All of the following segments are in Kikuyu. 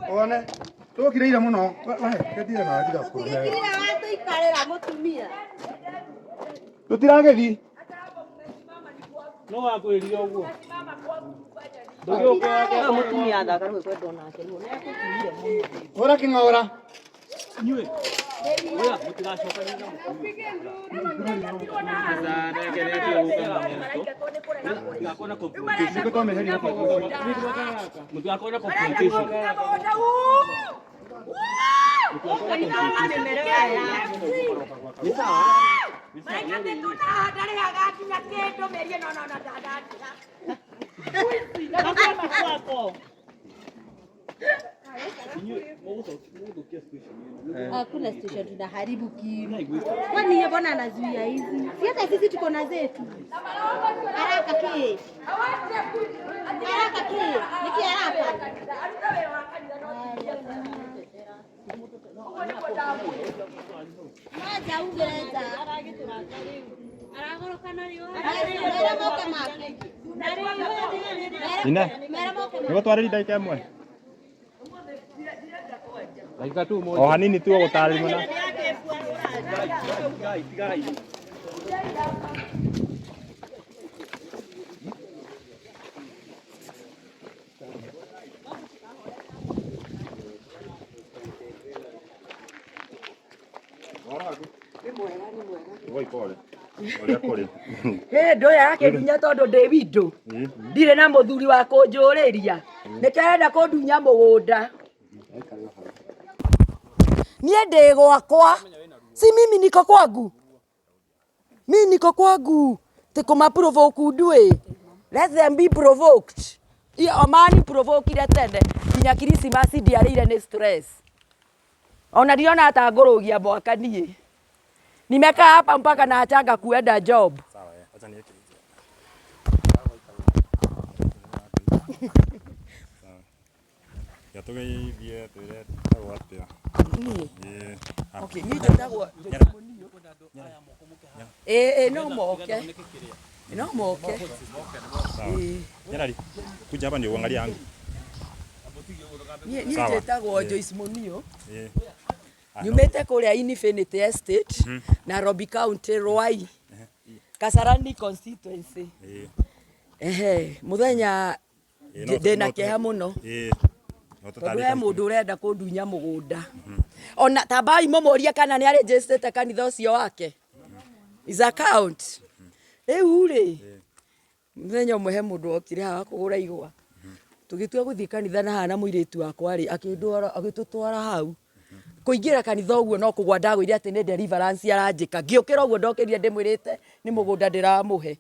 One tũkire ira mũno ketire na tiga Tũtigĩkirire watũikarĩra mũtumia. tũtiragĩthi No wakwĩrire ũguo. Ũyũ mũtumia athaka rĩu kwendwo nake rĩu nĩ akũkinyire mũno. hũra kĩng'aũra Inyuĩ. Oya, mũtigacokanĩre na mũtumia. Mũtigakorwo na confrontation. Mũtigakorwo na confrontation. Nĩ sawa? Inyuĩ mũgũthũkia situation ĩno. Hakuna situation tunaharibu kitu. Kwani yeye mbona anazuia hizi? Si hata sisi tuko na zetu. Haraka ki. Haraka ki. Niki haraka. Moja ungereza. Mera moke make. Nina. Mera moke make. Nĩguo twarĩria ndagĩka ĩmwe Ndagĩka tu o hanini tu ũgũtarĩria na Tigai, tigai. Oi pole ũrĩa kũrĩ Hĩ ndå ĩyo arakĩndunya tondũ ndĩ windũ ndirĩ na mũthuri wa kũnjũrĩria nĩkĩo arenda kũndunya mũgũnda niĩ ndĩ gwakwa si mimi niko kwangu mi niko kwangu ti kũmaprovoke nduĩ let them be provoked o mani provokire tene nginya Christmas ndiarĩire nĩ stress ona ndirona ta ngũrũgia mwaka niĩ nimekaa hapa mpaka naachanga kuenda job. Sawa, eh, acha niweke hizi. Sawa. Ya tũgeithie twĩre tagwo atĩa. Niĩ Ĩĩ. Ah, okay niĩ njĩtagwo ĩĩ ĩĩ no moke no moke sawa. Nyarari, kuja hapa ndio uangalie yangu. niĩ niĩ Sawa. njĩtagwo Joyce Munio Ĩĩ. Ah, no. nyumĩte kũrĩa Infinity Estate Nairobi County Ruai Kasarani constituency Ĩĩ. ehe mũthenya Ĩĩ, no ndĩna no kĩeha mũno Ĩĩ. No tondũ tũtarĩrie. he mũndũ ũrenda kũndunya mũgũnda ona tambai mũmũrie kana nĩ arĩnjĩcĩte kanitha ũcio wake is account rĩu rĩ mũthenya ũmwe he mũndũ okire haha kũgũra igwa tũgĩtua gũthiĩ kanitha na haha na mũirĩtu wakwa rĩ akĩndwara agĩtũtwara hau kũingĩra kanitha ũguo no kũgwa ndagũire atĩ nĩ deliverance aranjĩka ngĩũkĩra ũguo ndokĩrire ndĩmwĩrĩte nĩ mũgũnda ndĩramũhe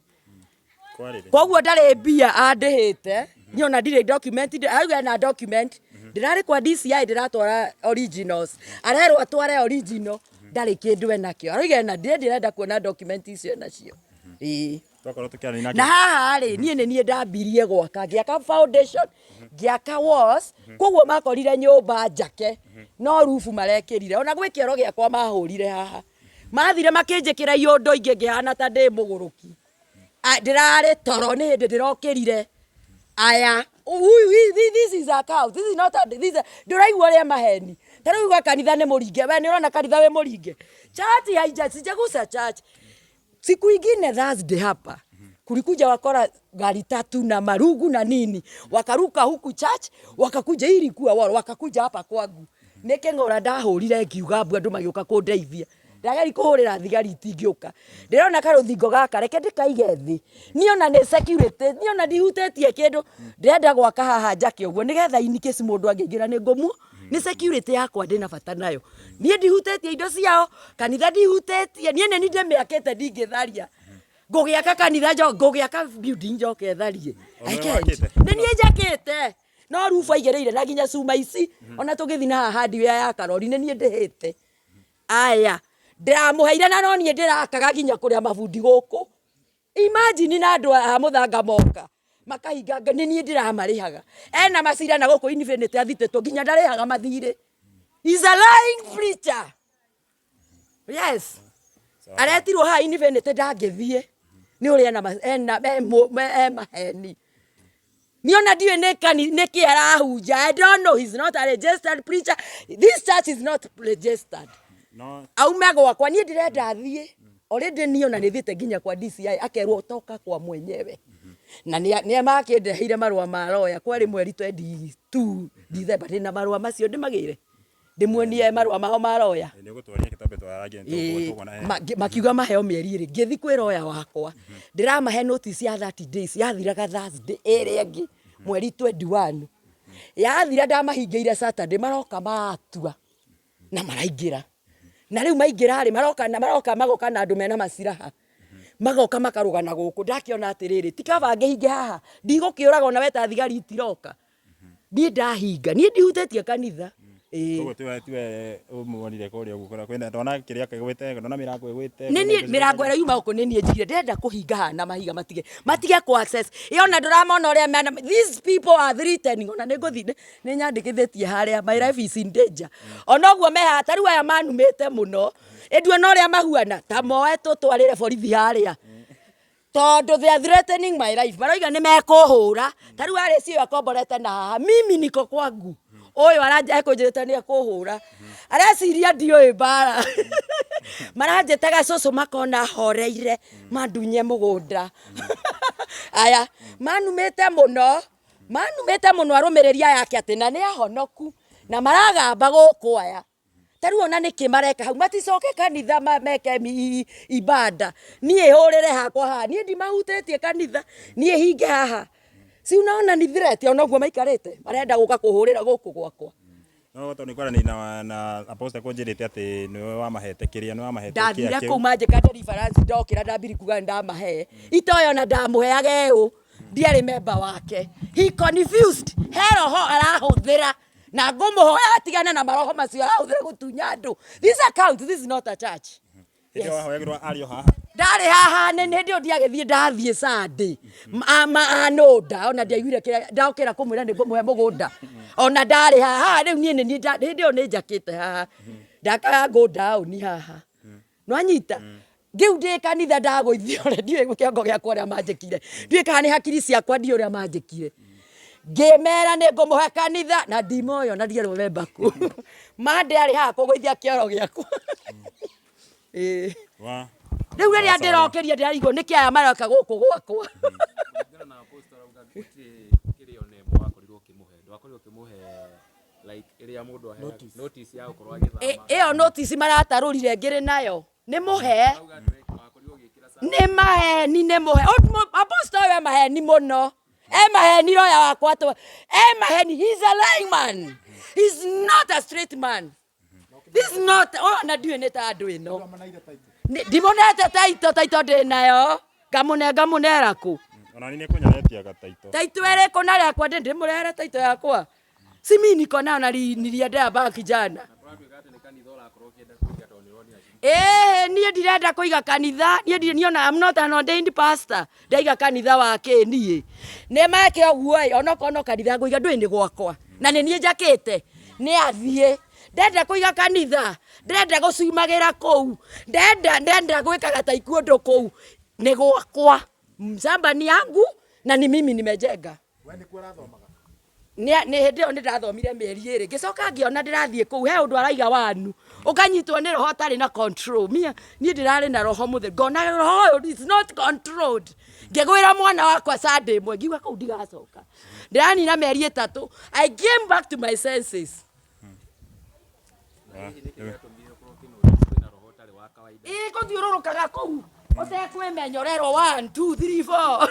Kwarĩrĩ. koguo ndarĩ mbia andĩhĩte niĩ ona ndirĩ document auga ena document Ndĩrarĩ kwa DCI ndĩratwara originals. Arerwo atware original ndarĩ kĩndũ enakĩo. Aroiga ena ndĩrĩ ndĩrenda kuona document icio enacio. Ĩĩ. Twakorwo tũkĩaranĩria nake. Na haha rĩ, niĩ nĩ niĩ ndambirie gwaka, ngĩaka foundation, ngĩaka walls, koguo makorire nyũmba njake, no rubu marekĩrire. Ona gwĩ kĩoro gĩakwa mahũrire haha. Mathire makĩnjĩkĩra iũndũ ingĩ ngĩhana ta ndĩ mũgũrũki. Ndĩrarĩ toro nĩ hĩndĩ ndĩrokĩrire. Aya, this is a cow. This is not a, this is a, ndũraigua ũrĩa maheni. Ta rĩu uga kanitha nĩ mũringe. We nĩ ũrona kanitha wĩ mũringe. Church haija, sijagusa church. Siku ingine Thursday hapa kulikuja wakora gari tatu na marugu na nini, wakaruka huku church, wakakuja hii ilikuwa wao, wakakuja hapa kwangu. Nĩ kĩng'ora ndahũrire ngiuga mbu andũ magĩũka kũndeithia. Ndageri kũhũrĩra thigari itingĩũka. Ndĩrona karũthingo gaka reke ndĩkaige thĩ. Niĩ ona nĩ security, niĩ ona ndihutĩtie kĩndũ. Ndĩrenda gwaka haha njake ũguo nĩgetha in case mũndũ angĩingĩra nĩ ngũmu. Nĩ security yakwa ndĩna bata nayo. Niĩ ndihutĩtie indo ciao, kanitha ndihutĩtie, niĩ nĩ niĩ ndĩmĩakĩte ndingĩtharia. Ngũgĩaka kanitha njo, ngũgĩaka building njoke tharie. O I nĩwe can't. wakĩte? Nĩ niĩ njakĩte. No rubu aigĩrĩire na nginya cuma ici, ona tũgĩthiĩ na haha hardware ya karori nĩ niĩ ndĩhĩte. Aya, ndĩramũheire na no niĩ ndĩrakaga nginya kũrĩa mabundi gũkũ. Imagine na andũ a mũthanga moka makahinga nĩ niĩ ndĩramarĩhaga. Ena macira na gũkũ Infinity athitĩtwo nginya ndarĩhaga mathirĩ. He's a lying preacher. Yes. Aretirwo haha Infinity ndangĩthiĩ nĩ ũrĩa ena ena e maheni. Niĩ ona ndiũĩ nĩ kani nĩkĩ arahunja. I don't know. He's not a registered preacher. This church is not registered. No Aume gwakwa niĩ ndĩrenda athiĩ. Already niĩ ona nĩ thiĩte nginya kwa DCI akerwo toka kwa mwenyewe. Na nĩ makĩndeheire marũa ma lawyer kwarĩ mweri 22 December ndĩna marũa macio ndĩmagĩre. Ndĩmuonie marũa mao ma lawyer. Nĩ ũgũtwonia gĩtambe twarangie Ĩĩ, tũkuona. Makiuga maheo mĩeri ĩrĩ ngĩthi kwĩ lawyer wakwa ndĩramahe notice ya 30 days yathiraga Thursday ĩrĩa ĩngĩ mweri 21 yathira ndamahingĩire Saturday maroka matua na maraingĩra na rĩu maingĩra rĩ maroka na maroka magoka na andũ mena maciraha magoka makarũgana gũkũ ndakĩona atĩrĩrĩ ti kaba ngĩhinge haha ndigũkĩũraga ona weta thigari itiroka niĩ ndahinga niĩ ndihutĩtie kanitha. Ĩĩ. Koguo tiwe tiwe ũmuonire kũrĩa ũguo kũrĩa kwĩna ndona kĩrĩa kĩgwĩte ndona mĩrango ĩgwĩte. Nĩ niĩ mĩrango ĩrĩa yuma gũkũ nĩ niĩ njigire ndĩrenda kũhinga haha na mahiga matige matige kũ access ĩ ona ndũramona ũrĩa mena these people are threatening ona nĩ ngũthiĩ nĩ nyandĩkithĩtie harĩa my life is in danger ona ũguo me haha ta rĩu aya manumĩte mũno ĩnduona ũrĩa mahuana ta moe tũtwarĩre borithi harĩa tondũ they are threatening my life maroiga nĩ mekũhũra ta rĩu arĩ cio akomborete na haha mimi niko kwangu ũyũ aranja ekũnjĩrĩte nĩ ekũhũra areciria ndiũĩ mbara maranjĩtaga cũcũ makona horeire mandunye mũgũnda aya manumĩte mũno manumĩte mũno arũmĩrĩri aya ake atĩ na nĩ ahonoku na maragamba gũkũ aya ta rĩu ona nĩkĩ mareka hau maticoke kanitha meke ibada niĩ hũrĩre hakwa haha niĩ ndimahutĩtie kanitha niĩ hinge haha si unaona ni threat ona ũguo maikarĩte marenda gũka kũhũrĩra gũkũ gwakwa. No tondũ nĩ kwaranĩria na na apostle kũnjĩrĩte atĩ nĩwe wamahete kĩrĩa nĩwe wamahete kĩa Ndathire kĩu. kũu manjĩka deliverance ndokĩra ndambiri kuga nĩ ndamahe itoyo na ndamũheaga ĩũ ndiarĩ memba wake he confused he roho arahũthĩra na ngũmũhoya atigane na maroho macio arahũthĩra gũtunya andũ this account this is not a church. Hĩndĩ ĩyo wahoyagĩrwo ario haha. Ndarĩ haha nĩ hĩndĩ ĩyo ndiagĩthiĩ ndathiĩ Sunday anũnda ona ndiaiguire kĩrĩa ndokĩra kũmwĩra nĩ ngũmũhe mũgũnda ona ndarĩ haha rĩu niĩ nĩ niĩ hĩndĩ ĩyo nĩ njakĩte haha ndakaga go down haha nwanyita ngĩu ndĩ kanitha ndagũithio ũrĩa ndiũĩ kĩongo gĩakwa ũrĩa manjĩkire ndiũĩ kana nĩ hakiri ciakwa ndiũĩ ũrĩa manjĩkire ngĩmera nĩ ngũmũhe kanitha na ndimoyo na ndiarĩ memba kũ mande arĩ haha kũgũithia kĩoro gĩakwa. Ĩĩ. Wa Rĩu rĩrĩa ndĩrokĩria ndĩrarigwo nĩkĩ aya maroka gũkũ gwakwa. Kũringana na apostle arauga gũtirĩ kĩrĩa ona ĩmwe wakorirwo ũkĩmũhe ndwakorirwo ũkĩmũhe like ĩrĩa mũndũ aheagwo notice ya gũkorwo agĩthama. Ĩyo notice maratarũrire ngĩrĩ nayo nĩ mũhe Arauga wakorirwo ũgĩkĩra nĩ maheni nĩ mũhe apostle ũyũ e maheni mũno e maheni roya wakwa tũ e maheni he's a lying man he's not a straight man this is not ona ndiũĩ nĩ ta andũ ĩno ndimũnete taito taito ndĩ nayo ngamũne ngamũnera kũ Ona niĩ nĩ kũnyonetie gataito. Taito ĩrĩkũ na rĩakwa ndĩ ndĩmũrehere taito yakwa. Si mimi niko nayo na niliendea bank jana. Kũratuĩka atĩ nĩ kanitha ũrakorwo ũkĩenda kũiga tondũ nĩ ũronire Ĩĩ niĩ ndirenda kũiga kanitha, niĩ ndirĩ niona I'm not an ordained pastor. Ndaiga kanitha wa kĩ niĩ. Nĩ meke ũguo ĩ, onokorwo no kanitha ngũiga ndũĩ nĩ gwakwa. Na nĩ niĩ njakĩte. Nĩ athiĩ. Ndenda kũiga kanitha, ndĩrenda gũcumagĩra kũu, ndenda ndenda gwĩkaga ta ikuũndũ kũu. Nĩ gwakwa. Shamba ni yangu na ni mimi nimejenga. We nĩkuo ũrathomaga? Nĩ nĩ hĩndĩ ĩyo nĩ ndathomire mĩeri ĩrĩ ngĩcoka ngĩona ndĩrathiĩ kũu he ũndũ araiga wanu ũkanyitwo nĩ roho ũtarĩ na control. Mia niĩ ndĩrarĩ na roho mũtheru ngona roho ũyũ is not controlled. Ngĩgwĩra mwana wakwa Sunday ĩmwe ngiuga kũu ndigacoka. Ndĩranina mĩeri ĩtatũ I came back to my senses. Na hihi nĩkĩ gĩatũmire ũkorwo ũkĩnotice kwĩna roho ũtarĩ wa kawaida? Ĩĩ kũthiũrũrũkaga kũu ũtekwĩmenya ũrerwo 1 2 3 4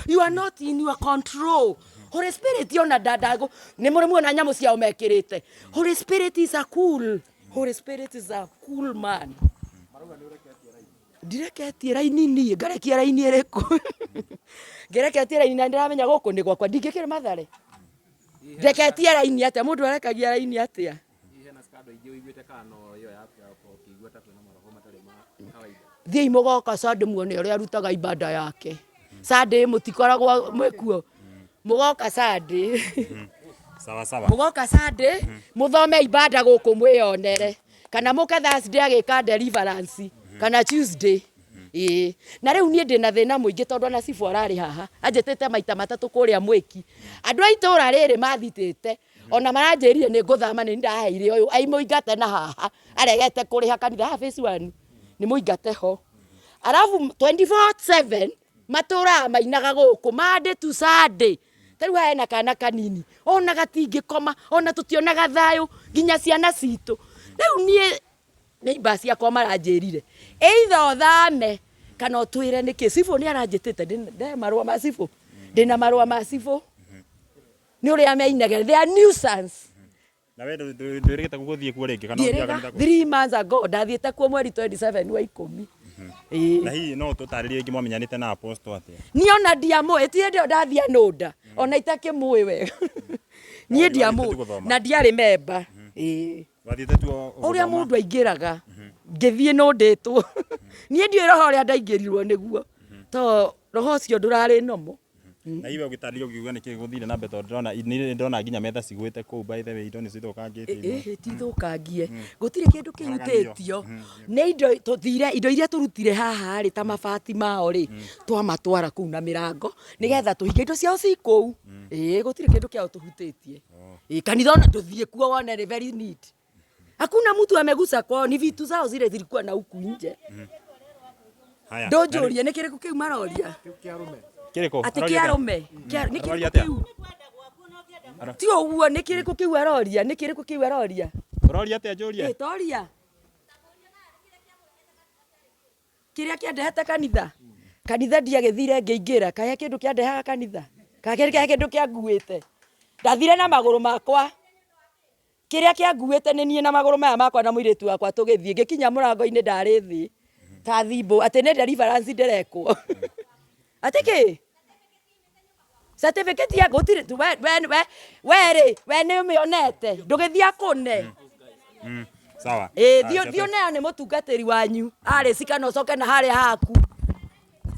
you are not in your control. Holy Spirit ona ndandago nĩ mũrĩ muona nyamũ ciao mekĩrĩte. Holy Spirit is a cool. Holy Spirit is a cool man. Ndireketie raini niĩ ngarekia raini ĩrĩkũ? Ngĩreketie raini na ndĩramenya gũkũ nĩ gwakwa ndingĩkĩrĩ Mathare. Ndeketie raini atĩa? Mũndũ arekagia raini atĩa? Hihi hena scandal ingĩ ũiguĩte kana no ĩyo yaku ya gũkorwo ũkĩigua ta kwĩna maroho matarĩ ma kawaida? Thiĩi mũgoka Sunday muone ũrĩa arutaga ibada yake. Sunday mũtikoragwo mwĩkuo. Mũgoka Sunday. Sawa sawa. Mũgoka Sunday mũthome ibada gũkũ mwĩyonere. Kana mũke Thursday agĩka deliverance kana Tuesday. Ĩĩ. Na rĩu niĩ ndĩna thĩna mũingĩ tondũ ona cibũ ararĩ haha anjĩtĩte maita matatũ kũrĩa mwĩki. Andũ a itũra rĩrĩ mathitĩte ona maranjĩrire nĩ ngũthama nĩ ndaheire ũyũ aimũingate na haha aregete kũrĩha kanitha haha phase 1 nĩ mũingate ho. Arabu 24/7 matũraga mainaga gũkũ Monday to Sunday. Ta rĩu haha hena kana kanini ona gatingĩkoma ona tũtionaga thayũ nginya ciana citũ. Rĩu niĩ neighbors ciakwa maranjĩrire either ũthame kana ũtwĩre nĩkĩ. Cibũ nĩ aranjĩtĩte ndĩ marũa ma cibũ, ndĩna marũa ma cibũ nĩ ũrĩa meinegene, they are nuisance. Na we ndwĩrĩgĩte gũthiĩ kuo rĩngĩ kana ũthiaga Ndiĩrĩga kanitha kũ? 3 months ago ndathiĩte kuo mweri 27 wa ikũmi. Ĩĩ. Na hihi no ũtũtarĩrie rĩngĩ mwamenyanĩte na apostle atĩa? Niĩ ona ndiamũĩ, ti hĩndĩ ĩyo ndathiĩ nũnda ona itakĩmũĩ wega. Niĩ Wathiĩte ndiamũĩ tu gũthoma? na ndiarĩ memba. Ĩĩ. Wathiĩte tu o Ũrĩa gũthoma? mũndũ aingĩraga ngĩthiĩ nũndĩtwo. Niĩ ndiũĩ roho ũrĩa ndaingĩrirwo nĩguo to roho ũcio ndũrarĩ nomo. Na iwe ũgĩtarĩria ũkiuga nĩkĩ gũthire na mbere tondũ ndĩrona nĩ ndĩrona nginya metha cigwĩte kũu by the way indo nĩ cithũkangĩtio imwe. Ĩhĩ tithũkangie gũtirĩ kĩndũ kĩhutĩtio nĩ indo tũthire indo iria tũrutire haha rĩ ta mabati mao rĩ twamatwara kũu na mĩrango nĩgetha tũhinge indo ciao ci kũu. Ĩĩ gũtirĩ kĩndũ kĩao tũhutĩtie. Ĩĩ kanitha ona tũthiĩ kuo wone nĩ very neat. Hakuna mtu amegusa kwao, ni vitu zao zile zilikuwa na huku nje. Haya. Ndũnjũrie nĩ kĩrĩkũ kĩu maroria? Kĩrĩkũ? Atĩ Aroria atĩa? kĩarũme. Nĩ kĩrĩkũ Aroria atĩa? kĩu? Ti ũguo nĩ kĩrĩkũ kĩu aroria? Nĩ kĩrĩkũ kĩu aroria? Ũroria atĩa njũrie? Ĩ toria. Kĩrĩa kĩandehete kanitha? Kanitha ndiagĩthire ngĩingĩra, kahe kĩndũ kĩandehaga kanitha? Kahe kĩndũ kĩanguĩte? Ndathire na magũrũ makwa. Kĩrĩa kĩanguĩte nĩ niĩ na magũrũ maya makwa na mũirĩtu wakwa tũgĩthiĩ, ngĩkinya mũrango-inĩ ndarĩ thĩ ta thimbũ atĩ nĩ deliverance ndĩrekwo. Atĩ kĩ? Certificate ya gũtirĩ we we we we rĩ we nĩ ũmĩonete ndũgĩthiĩ akũne. Sawa. Ĩĩ Ah, thiĩ thiĩ ũneo nĩ mũtungatĩri wanyu arĩ cikana ũcoke na harĩa haku.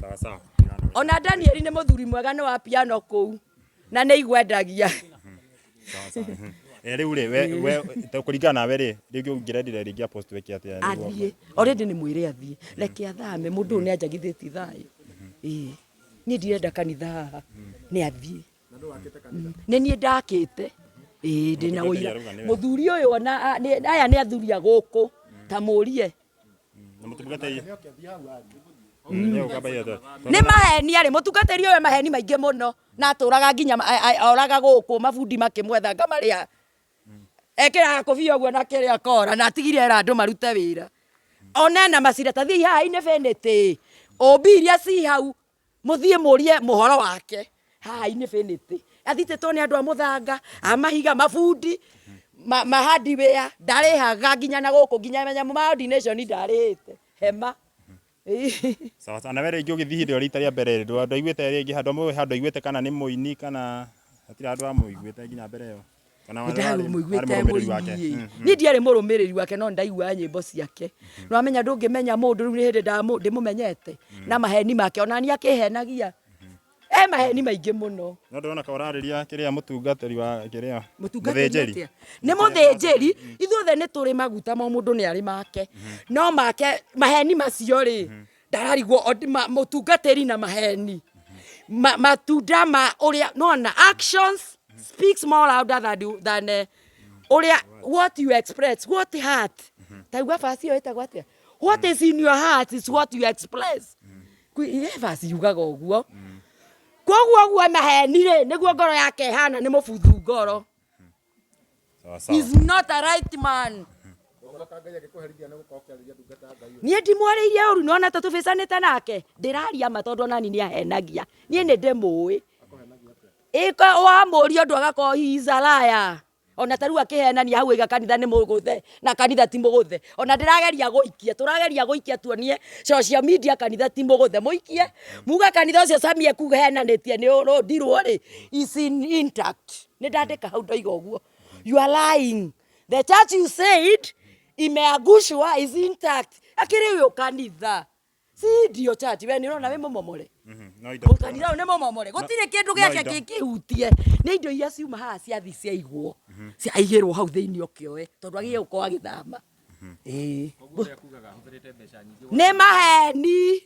Sawa sawa. Ona Danieli nĩ mũthuri mwega nĩ wa piano kũu na nĩ igwendagia. Sawa sawa. Eh rĩu rĩ we we kũringana nawe rĩ rĩngĩ ũngĩrendire rĩngĩ apostle eke atĩa nĩguo- Athiĩ already nĩ mwĩre athiĩ reke athame mũndũ ũyũ nĩ anjagithĩtie thayũ. Ĩĩ niĩ ndirenda kanitha haha nĩ athiĩ. Nĩ niĩ ndakĩte. Ĩĩ ndĩna Mũtungatĩri ũira. arauga nĩwe. Mũthuri ũyũ ona aya nĩ athuri a gũkũ ta mũrie. Na mũtungatĩri. Nĩ ũkamba hiyo. Nĩ maheni arĩ mũtungatĩri ũyũ maheni maingĩ mũno na atũraga nginya oraga gũkũ mabundi makĩmwetha ngamarĩha. Ekĩraga kũbia ũguo na kĩrĩa kora na atigire era andũ marute wĩra. Ona ena macira ta thiĩi haha Infinity. Ũmbi iria ci hau mũthiĩ mũrie mũhoro wake haha Infinity. Athitĩtwo nĩ andũ a mũthanga, a mahiga, mabundi, ma hardware, ndarĩhaga nginya na gũkũ nginya manyamũ ma ordination ndarĩhĩte. Hema. Sawa sawa. Na we rĩngĩ ũgĩthiĩ hĩndĩ ĩyo rita rĩa mbere rĩ ndwaiguĩte rĩngĩ handũ amwe handũ aiguĩte kana nĩ mũini kana Hatirĩ andũ amũiguĩte nginya mbere ĩyo. Kana warĩ ndamũiguĩte mũrũmĩrĩri wake. mũini niĩ ndiarĩ mũrũmĩrĩri wake no ndaiguaga nyĩmbo ciake. Nĩwamenya ndũngĩmenya mũndũ rĩu nĩ hĩndĩ ndĩmũmenyete na maheni make, ona niĩ akĩhenagia e maheni maingĩ mũno. No ndĩrona ka ũrarĩria kĩrĩa mũtungatĩri wa kĩrĩa Mũtungatĩri mũthĩnjĩri. atĩa? Nĩ mũthĩnjĩri. Ithuothe nĩ tũrĩ maguta mo mũndũ nĩ arĩ make, no make maheni macio rĩ ndararigwo mũtungatĩri na maheni matunda ma ũrĩa nona actions speaks more louder than ũrĩa what you express, what heart taigua basi ĩyo ĩtagwo atĩa? What is in your heart is what you express. Ihe basi yugaga ũguo. Koguo ũguo maheni rĩ nĩguo ngoro yake ĩhana, nĩ mũbuthu ngoro. Sawa sawa. He's not a right man. Niĩ ndimwarĩirie ũru, nona ta tũbĩcanĩte nake ndĩraria ma tondũ onani nĩ ahenagia, niĩ nĩ ndĩmũĩ. Ĩka wamũria ũndũ agakorwo he is a liar. Ona ta rĩu akĩhenania hau oiga kanitha nĩ mũgũthe na kanitha ti mũgũthe. Ona ndĩrageria gũikia, tũrageria gũikia tuonie social media kanitha ti mũgũthe. Mũikie muga kanitha ũcio Sammy ekuhenanĩtie nĩ ũrũndirwo rĩ is intact. Nĩ ndandĩka hau ndoiga ũguo. You are lying. The church you said imeangushwa is intact. Akĩrĩ ũyũ kanitha. Si ndio church we nĩ ũrona wĩ mũmomore. No indo Kanitha ũyũ nĩ mũmomore. Gũtirĩ kĩndũ No gĩake indo. kĩngĩhutie. Nĩ indo iria ciuma haha ciathi ciaigwo. Ciaigĩrwo hau thĩinĩ ũkĩoe tondũ agĩrĩire gũkorwo agĩthama. Ĩĩ. Koguo ũrĩa kugaga ahũthĩrĩte mbeca nyingĩ. Nĩ maheni.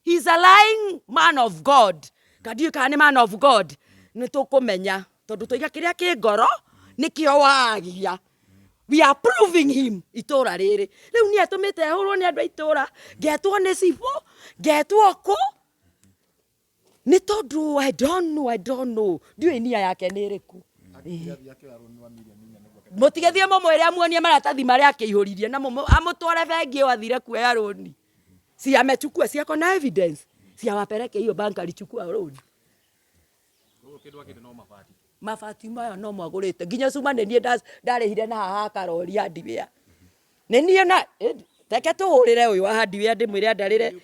He's a lying man of God. Kandiũĩ kana nĩ man of God. Nĩ tũkũmenya tondũ tũiga kĩrĩa kĩ ngoro nĩkĩo wagia. We are proving him itũra rĩrĩ. Rĩu niĩ atũmĩte hũrwo nĩ andũ a itũra, ngetwo nĩ cibũ, ngetwo kũ, nĩ tondũ I don't know, I don't know. Ndiũĩ nia yake nĩ ĩrĩkũ. Mũtigĩthiĩ mũmwĩre amuonie maratathi marĩa akĩihũririe na amũtware bengi ĩyo athire kuoya rũni. Si amechukua, si ako na evidence. Si awapeleke hiyo bank alichukua loan. Koguo kĩndũ akĩte no mabati. Mabati maya no mwagũrĩte nginya cuma nĩ niĩ ndarĩhire na haha karori hardware. Nĩ niĩ na reke tũhũrĩre ũyũ wa hardware ndĩmwĩre andarĩre.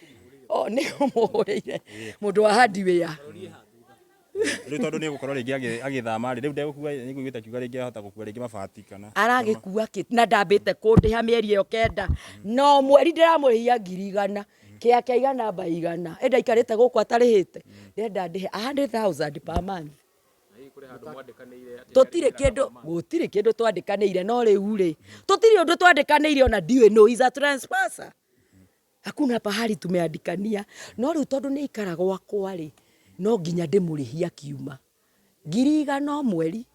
O nĩ ũmũhũrĩire mũndũ wa hardware. Rĩu tondũ nĩ egũkorwo rĩngĩ agĩthama rĩ, rĩu ndegũkua, nĩngũiguĩte akiuga rĩngĩ ahota gũkua rĩngĩ mabati kana. Aragĩkua kĩ na ndambĩte kũndĩha mĩeri ĩyo kenda, no mweri ndĩramũrĩhia 100,000 kĩa kĩa igana mba igana, ĩ ndaikarĩte gũkũ atarĩhĩte, ndĩrenda ndĩhe 100,000 per month. Na hihi kũrĩ handũ mwandĩkanĩire atĩ Tũtirĩ kĩndũ, gũtirĩ kĩndũ twandĩkanĩire, no rĩu rĩ tũtirĩ ũndũ twandĩkanĩire, ona ndiũĩ no is a trespasser. Hakuna pahali tumeandikania, no rĩu tondũ nĩ aikara gwakwa rĩ, no nginya ndĩmũrĩhie akiuma 100,000 o mweri,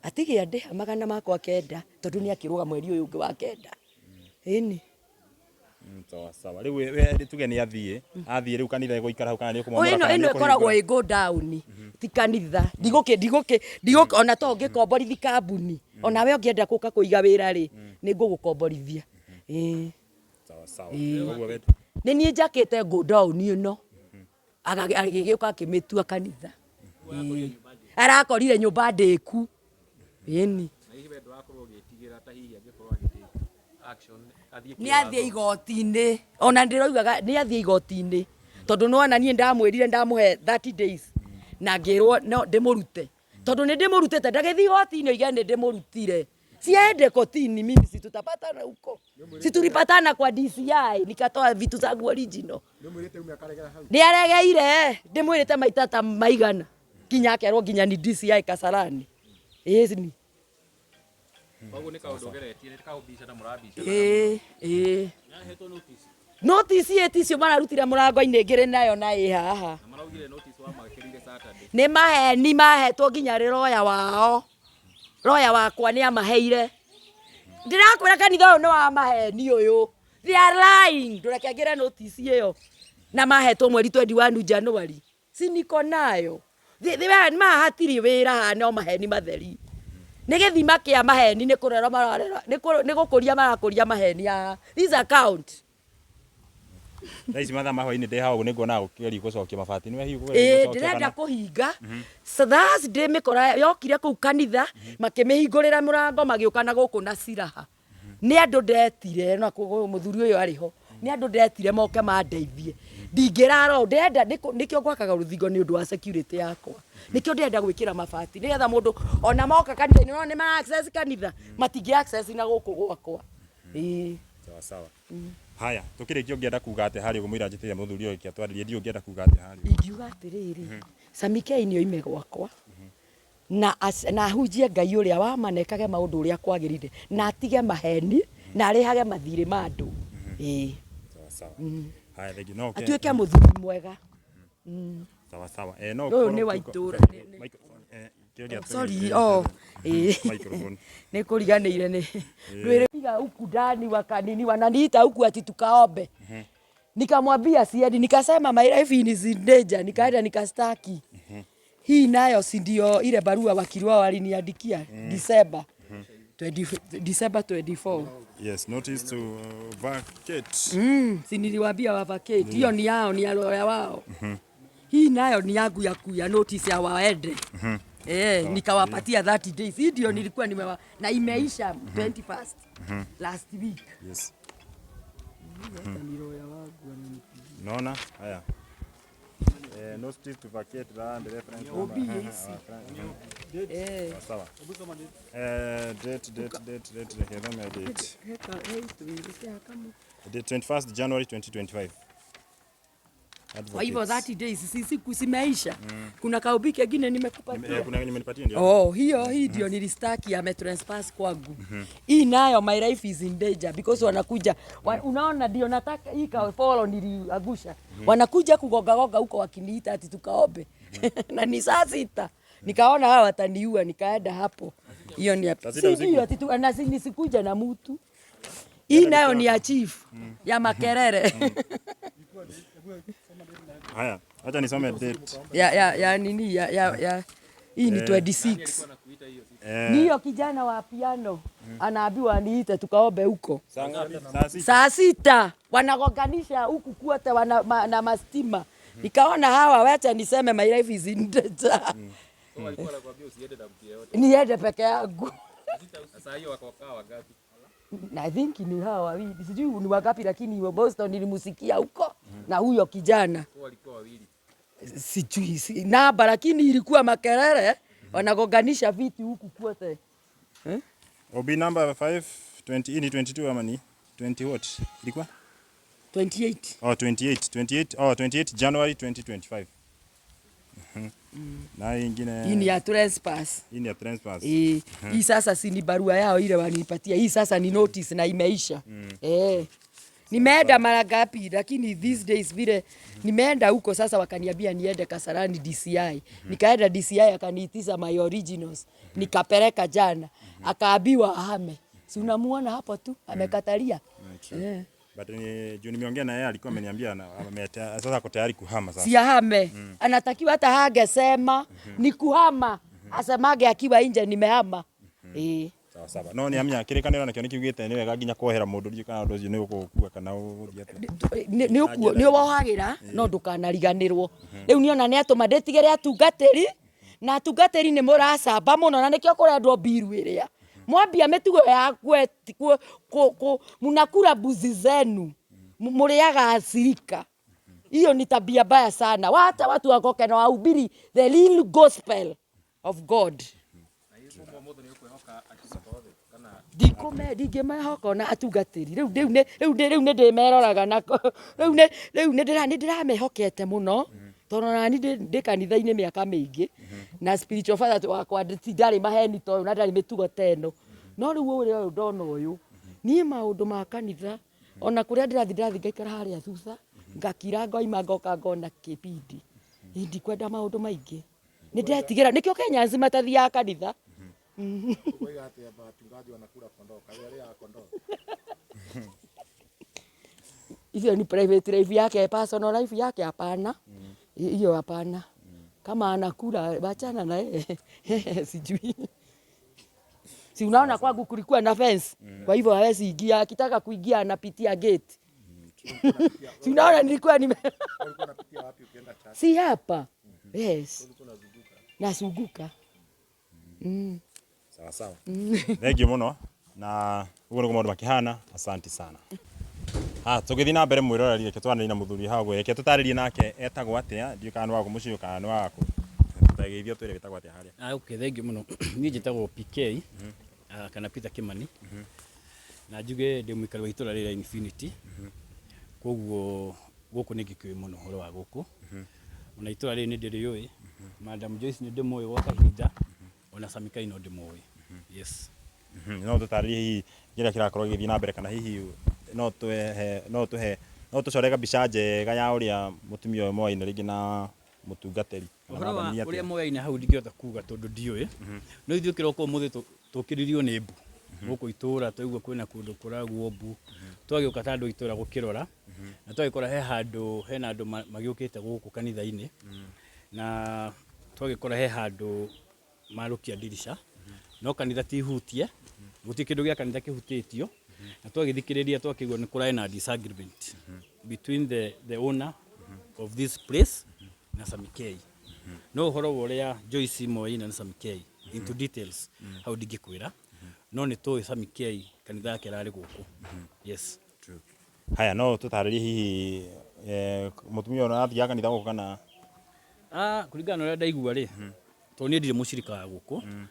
atige andĩha 900 tondũ nĩ akĩrũga mweri ũyũ ũngĩ wa kenda. Ĩni. Sawa sawa. Rĩu we tuge nĩ athiĩ, athiĩ rĩu kanitha ĩgũikara hau kana nĩ ũkũmomora ĩno kana nĩ ĩno ĩkoragwo ũkũhingũra? ĩ go down, ti kanitha. Ndigũkĩ ndigũkĩ ndigũkĩ ona to ngĩkomborithia kambuni, ona we ũngĩenda gũka kũiga wĩra rĩ, nĩ ngũgũkomborithia. Ĩĩ. Sawa sawa. Koguo we Nĩ niĩ njakĩte go down ĩno, agĩgĩũka akĩmĩtua kanitha. Ĩĩ. Arakorire nyũmba ndĩku. Ĩni. Na hihi we ndũrakorwo ũgĩtigĩra ta hihi angĩkorwo agĩtake action athiĩ Nĩ athiĩ igoti-inĩ, ona ndĩroigaga nĩ athiĩ igoti-inĩ tondũ nĩwona niĩ ndamwĩrire ndamũhe 30 days na ngĩrwo no ndĩmũrute, tondũ nĩ ndĩmũrutĩte, ndagĩthiĩ igoti-inĩ oige nĩ ndĩmũrutire. Siende kotini, mimi si tutapatana huko, si tulipatana kwa DCI nikatoa vitu zangu original. Nĩ aregeire, ndĩmwĩrĩte maita ta maigana nginya akerwo nginya ni DCI Kasarani. Ĩni. Koguo nĩ kaũndũ ũgeretie, nĩ kaũbicana mũrabicana. Ĩĩ, ĩĩ. Notice ĩti icio mararutire mũrango-inĩ ngĩrĩ nayo na ĩ haha. Na maraugire notice wamakĩrire Saturday. Nĩ maheni mahetwo nginya rĩ roya wao. Roya wakwa nĩ amaheire. Ndĩrakwĩra kanitha ũyũ nĩ wa maheni ũyũ. They are lying. Ndũreke ngĩre notice ĩyo. Na mahetwo mweri 21 January. Si niko nayo. Ma hatirĩ wĩra haha no maheni matheri. Nĩ gĩthima kĩa maheni, nĩ kũrera mararera, nĩ gũkũria marakũria maheni haha. This account. Thaa ici mathaa ma hwaĩ-inĩ ndĩ haha ũguo nĩnguona ũkĩgeria gũcokia mabati. Nĩwe hihi ũkũgeria Ĩĩ, gũcokia ndĩrenda kana? kũhinga. So Thursday mĩkora yokire kũu kanitha, makĩmĩhingũrĩra mũrango magĩũka na gũkũ na ciraha. Nĩ andũ ndetire na mũthuri ũyũ arĩ ho. Nĩ andũ ndetire moke mandeithie. Ndingĩrara ũũ, ndĩrenda nĩkĩo ngwakaga rũthingo nĩ ũndũ wa security yakwa. Nĩkĩo ndĩrenda gwĩkĩra mabati nĩgetha mũndũ ona moka kanitha-inĩ no nĩ ma access kanitha, matingĩ access na gũkũ gwakwa. Ĩĩ. Sawa sawa. Haya, tukĩrĩkia ũngĩenda kuga atĩa harĩ ũguo mũira njĩtĩria mũthuri ũyũ kĩatwarĩrie ndiũ ũngĩenda kuga atĩa harĩ ũguo? Ingiuga atĩrĩrĩ, Sammy K nĩ oime gwakwa na na ahunjie Ngai ũrĩa wa ma na ekage maũndũ ũrĩa kwagĩrĩire na atige maheni na arĩhage mathirĩ ma andũ. Ĩĩ. Sawa sawa. Haya, thengiũ. No ũke. Atuĩke mũthuri mwega. Sawa sawa. Eh, no Ũyũ ũkorwo nĩ wa ũkiuga- itũũra. Microphone, eh, kĩo gĩa Sorry, eh, oh, ĩĩ. Microphone. Nĩ kũriganĩire nĩ rwĩrĩ huku ndani wakanini wananiita huku ati tukaombe. Nikamwambia siendi, nikasema my life is in danger, nikaenda nikastaki. Hii nayo si ndio ile barua wakili wao waliniandikia December 20, December 24. Yes, notice to vacate. Si niliwaambia wa vacate. Hiyo ni yao, ni ya lawyer wao. Hii nayo ni yangu ya kuya notice ya waende. Eh, nikawapatia 30 days. Hii ndio nilikuwa nimewa na imeisha 21st last week. Yes. Hata ni lawyer wangu ananipigia. Unaona? Haya. Eh, notice to vacate land reference OB number. hizi. Eh. Sawa sawa. Eh, date date date date reke thome date. Date 21st January 2025. Kwa hivyo Advocates. 30 days si siku zimeisha. Kuna kaubi kengine nimekupatia. Eh, kuna nimenipatia ndio. Oh, hiyo hii ndio nilistaki ametrespass kwangu. Hii nayo my life is in danger because wanakuja unaona ndio nataka hii ka follow niliagusha. Wanakuja kugoga goga huko wakiniita ati tukaombe. Na ni saa sita. Nikaona hawa wataniua nikaenda hapo. Hiyo ni ya Saa sita si usiku? ndio ati tu na nisikuja na mtu. Hii nayo ni ya chief ya Makerere. Haya, acha nisome date. Ya nini ya hii ni 26. Eh, Ni hiyo kijana wa piano anaambiwa aniite tukaombe huko saa ngapi? Saa sita. saa sita, wanagonganisha huku kwote wana, na mastima. Nikaona hawa, wacha niseme my life is in danger. So walikuwa wanakuambia usiende na mtu yeyote. Niende peke yangu. Sasa hiyo wakakaa wangapi? I think ni hawa wawili, sijui ni wangapi, lakini wa Boston nilimusikia huko na huyo kijana Kwa walikuwa wawili. sijui si, namba, lakini ilikuwa makelele, wanagonganisha viti huku kwote. OB number 5 20 hii ni 22 ama ni 20 what? Ilikuwa? 28. Oh, 28, 28, oh, 28 January 2025. Na hii ingine Hii ni ya trespass. hii ni ya trespass. Eh, hii sasa si ni barua yao ile walinipatia. Hii sasa ni notice na imeisha. Eh. Nimeenda mara ngapi lakini these days vile nimeenda huko sasa wakaniambia niende Kasarani DCI. Nikaenda DCI akaniitisha my originals. Nikapeleka jana. Akaambiwa ahame. Si unamuona hapo tu amekatalia. Eh. But ni juu nimeongea na yeye alikuwa ameniambia sasa ako tayari kuhama sasa. Si ahame. Anatakiwa hata hangesema ni kuhama. Asemage akiwa nje nimehama. Eh. Sawa sawa. No ni amenya kirikaniro nakio nikiugite ni wega nginya kuohera mundu ndiũ kana undu ucio ni ugukua kana uguthii atia. Nĩ wohagĩra no ndũkanariganĩrwo. Rĩu niona nĩ atũma ndĩtigĩre atungatĩri na atungatĩri nĩ mũracamba mũno na nĩkĩo kũrendwo mbiru ĩrĩa mwambia mĩtugo ya mnakula mbuzi zenu, mũrĩaga acirika. Hiyo ni tabia mbaya sana. Wacha watu wagoke na wahubiri the real gospel of God. Ndikũme ndingĩmehoka ona atungatĩri rĩu rĩu nĩ rĩu nĩ rĩu nĩ ndĩmeroraga nako rĩu nĩ rĩu nĩ ndĩra nĩ ndĩramehokete mũno tondũ nani ndĩ kanitha-inĩ mĩaka mĩingĩ na spiritual father wakwa ti ndarĩ maheni ta ũyũ na ndarĩ mĩtugo ta ĩno no rĩu ũrĩa ũyũ ndona ũyũ niĩ maũndũ ma kanitha ona kũrĩa ndĩrathiĩ ndĩrathiĩ ngaikara harĩa thutha ngakira ngoima ngoka ngona kĩbindi. Ndikwenda maũndũ maingĩ, nĩ ndetigĩra nĩkĩo Kenyans matathiaga kanitha. Koiga atĩ wachungaji wanakula kondoo, kazi ya kondoo. Hiyo ni private life yake, personal life yake hapana. Hiyo hapana. Kama anakula wachana na yeye. Sijui. Si unaona kwangu kulikuwa na fence. Kwa hivyo hawezi ingia, akitaka kuingia anapitia gate. Si unaona nilikuwa nime Ulikuwa unapitia wapi ukienda church? Si hapa. Yes. Nazunguka. Sawa sawa. Thank you muno na uguo niguo maundu makihana. Asante sana. Ah, tũgĩthiĩ na mbere mwĩroreri, reke twaranĩrie na mũthuri haha ũguo, reke tũtarĩrie nake etagwo atĩa, ndiũĩ kana nĩ wa gũkũ mũciĩ kana nĩ wa gũkũ. Tũteithie ũtwĩre wĩtagwo atĩa harĩa. Ah, okay, thank you mũno. Niĩ njĩtagwo PK, ah, kana Peter Kimani. Na njuge ndĩ mũikari wa itũra rĩrĩ rĩa Infinity. Koguo gũkũ nĩ ngĩkĩũĩ mũno ũhoro wa gũkũ. Ona itũra rĩrĩ nĩ ndĩrĩũĩ. Madam Joyce nĩ ndĩmũĩ gwa kahinda. Ona Samikai no ndĩmũĩ. Yes. No tũtarĩrie hihi kĩrĩa kĩrakorwo gĩgĩthiĩ na mbere, kana hihi no tũhe no tũcore mbica njega ya ũrĩa mũtumia ũyũ moaine rĩngĩ na mũtungatĩri kana Ũhoro wa madam nĩ ũrĩa atĩa? moyaine hau ndingĩhota kuga tondũ ndiũĩ. No ithuĩ kĩroko ũmũthĩ tũkĩririo nĩ mbu gũkũ itũra, twaigua kwĩna kũndũ kũragwo mbu, twagĩũka ta andũ a itũra gũkĩrora na twagĩkora he handũ hena andũ magĩũkĩte gũkũ kanitha-inĩ, na twagĩkora he handũ marũkia ndirica, no kanitha ti hutie, gũtirĩ kĩndũ gĩa kanitha kĩhutĩtio. Na twagĩthikĩrĩria twakĩigua nĩ kũrarĩ na disagreement between the owner of this place na Samikei. No ũhoro wa ũrĩa Joyce moyaine na Samikei into details hau ndingĩkwĩra, no nĩ tũĩ Samikei kanitha yake ĩrarĩ gũkũ. Yes. Haya, no tũtarĩrie hihi mũtumia ũyũ arathiaga kanitha gũkũ kana? Ah, kũringana na ũrĩa ndaigua rĩ, tondũ niĩ ndirĩ mũcirika wa gũkũ,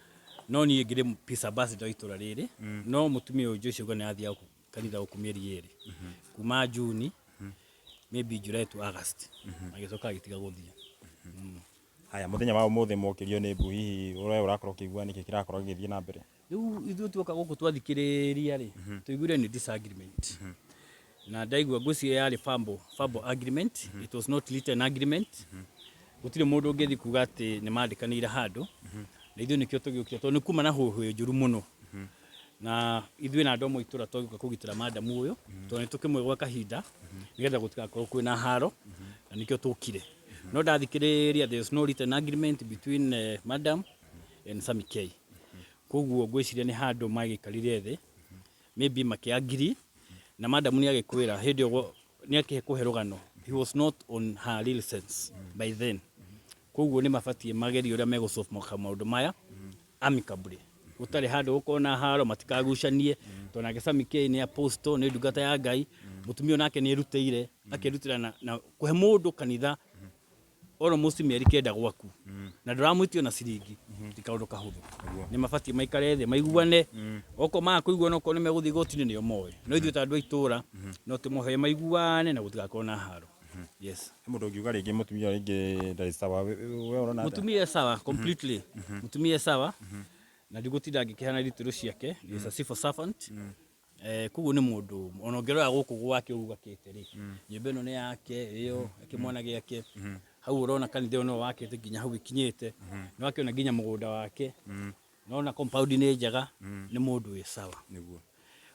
no niĩ ngĩrĩ peace ambassador wa itũra rĩrĩ, no mũtumia ũyũ Joyce auga nĩ athiaga kanitha gũkũ mĩeri 2, kuma June, maybe July to August, agĩcoka agĩtiga gũthiĩ. Haya, mũthenya wa ũmũthĩ mokĩrio nĩ mbu, hihi ũrĩa ũrakorwo ũkĩigua nĩkĩ kĩrakorwo gĩgĩthiĩ na mbere? Rĩu ithuĩ tuoka gũkũ twathikĩrĩria rĩ, tũiguire nĩ disagreement, na ndaigua ngwĩciria yarĩ verbal agreement, it was not written agreement. Gũtirĩ mũndũ ũngĩthiĩ kuga atĩ nĩ mandĩkanĩire handũ, na ithuĩ nĩkĩo tũgĩũkire, tondũ nĩ kuma na hũhũ njũru mũno, na ithuĩ na andũ amwe a itũra twagĩũka kũgitĩra madamu ũyũ, tondũ nĩ tũkĩmũĩ gwa kahinda, nĩgetha gũtigakorwo kwĩna haro, na nĩkĩo tũkire. No ndathikĩrĩria, there is no written agreement between madam and Sami K. Koguo ngwĩciria nĩ handũ magĩikarire thĩ, maybe makĩagiri, na madam nĩ agĩkwĩra hĩndĩ ĩyo nĩ akĩhe kũhe rũgano, he was not on her real sense by then. Koguo nĩ mabatiĩ magerie ũrĩa megũsolve maũndũ maya amicably, gũtarĩ handũ gũkorwo na haro, matikagucanie, tondũ nake Sami K nĩ apostle, nĩ ndungata ya Ngai. Mũtumia ũyũ nake nĩ erutĩire, akerutĩra na kũhe mũndũ kanitha almost mĩeri 9 gwaku, na ndũramwĩtio na ciringi, ti kaũndũ kahũthũ. Nĩ mabatiĩ maikare thĩ maiguane. Okorwo maga kũiguana, okorwo nĩ megũthiĩ igoti-inĩ, nĩo moĩ. No ithuĩ ta andũ a itũra no tũmohe maiguane na gũtigakorwo na haro. Yes. He mũndũ ũngiuga rĩngĩ mũtumia ũyũ rĩngĩ ndarĩ sawa, we ũrona atĩa? Mũtumia e sawa completely, mũtumia e sawa, na ndigũtinda ngĩkĩheana details ciake. He is a civil servant. Koguo nĩ mũndũ ona ũngĩrora gũkũ gwake ũguo akĩte rĩ, nyũmba ĩno nĩ yake, ĩyo kĩmwana gĩake hau ũrona, kanitha ĩyo no wakĩte nginya hau ĩkinyĩte, nĩ wakĩona nginya mũgũnda wake, nona compound nĩ njega, nĩ mũndũ wĩ sawa.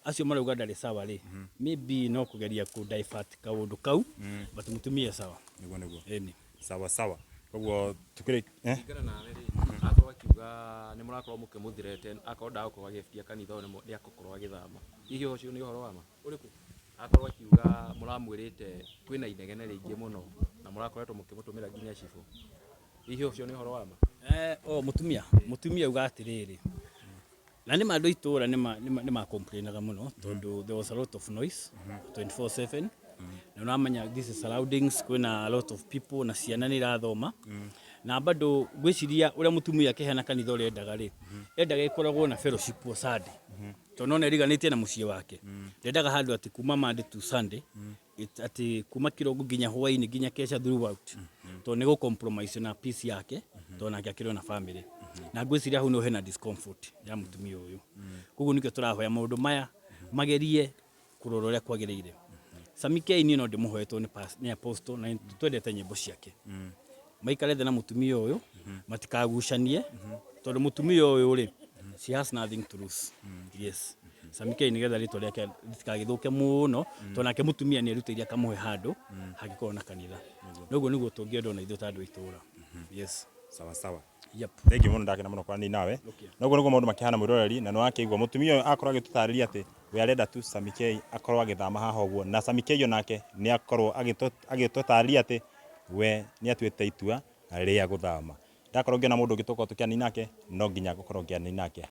Acio marauga ndarĩ sawa rĩ, maybe no kũgeria kũ divert kaũndũ kau, but mũtumia e sawa. Nĩguo, nĩguo. Ĩni. Sawa sawa, koguo tukĩrĩ Kũringana nawe rĩ, akorwo akiuga nĩ mũrakorwo mũkĩmũthirete, akorwo ndagũkorwo agĩbutia kanitha ũyũ nĩ akũkorwo agĩthama, hihi ũcio nĩ ũhoro wa ma? Ũrĩkũ? Akorwo akiuga mũramwĩrĩte kwĩna inegene rĩingĩ mũno na mũrakoretwo mũkĩmũtũmĩra nginya cibũ, hihi ũcio nĩ ũhoro wa ma? O mũtumia auga atĩrĩrĩ, na nĩ ma andũ a itũra nĩ ma complainaga mũno, tondũ there was a lot of noise 24/7, na ũramenya this is surroundings, kwĩna a lot of people na ciana nĩ irathoma. Na bado ngwĩciria ũrĩa mũtumia akĩheana kanitha ũrĩa endaga rĩ, endaga ĩkoragwo na fellowship o Sunday, tondũ nona ĩriganĩtie na mũciĩ wake. Ndendaga handũ atĩ kuma Monday to Sunday, atĩ kuma kĩroko nginya hwainĩ nginya kesha throughout, tondũ nĩ gũ compromise na peace yake, tondũ nake akĩrĩ ona family. Na ngwĩciria hau no hena discomfort ya mũtumia ũyũ. Koguo nĩkĩo tũrahoya maũndũ maya magerie kũrora ũrĩa kwagĩrĩire. Sami K niĩ no ndĩmũhoe, tondũ nĩ apostle na nĩ twendete nyĩmbo ciake, maikare thĩ na mũtumia ũyũ, matikagucanie, tondũ mũtumia ũyũ rĩ, she has nothing to lose. Yes. Sami K, nĩgetha rĩtwa rĩake rĩtikagĩthũke mũno, tondũ nake mũtumia nĩ erutĩire akamũhe handũ hangĩkorwo na kanitha. Noguo nĩguo tũngĩenda ona ithuĩ ta andũ a itũra. Yes. Sawa sawa. Yep. Thank you mũno, ndakena mũno kwaranĩria nawe. Noguo nĩguo maũndũ makĩhana, mwĩroreri, na nĩwakĩigua mũtumia ũyũ akorwo agĩtũtarĩria atĩ we arenda tu Sami K akorwo agĩthama haha ũguo, na Sami K onake nĩ akorwo agĩtũtarĩria atĩ we nĩ atuĩte itua rĩa gũthama. Ndakorwo ngĩona mũndũ ũngĩ tũkorwo tũkĩaranĩria nake, no nginya ngũkorwo ngĩaranĩria nake.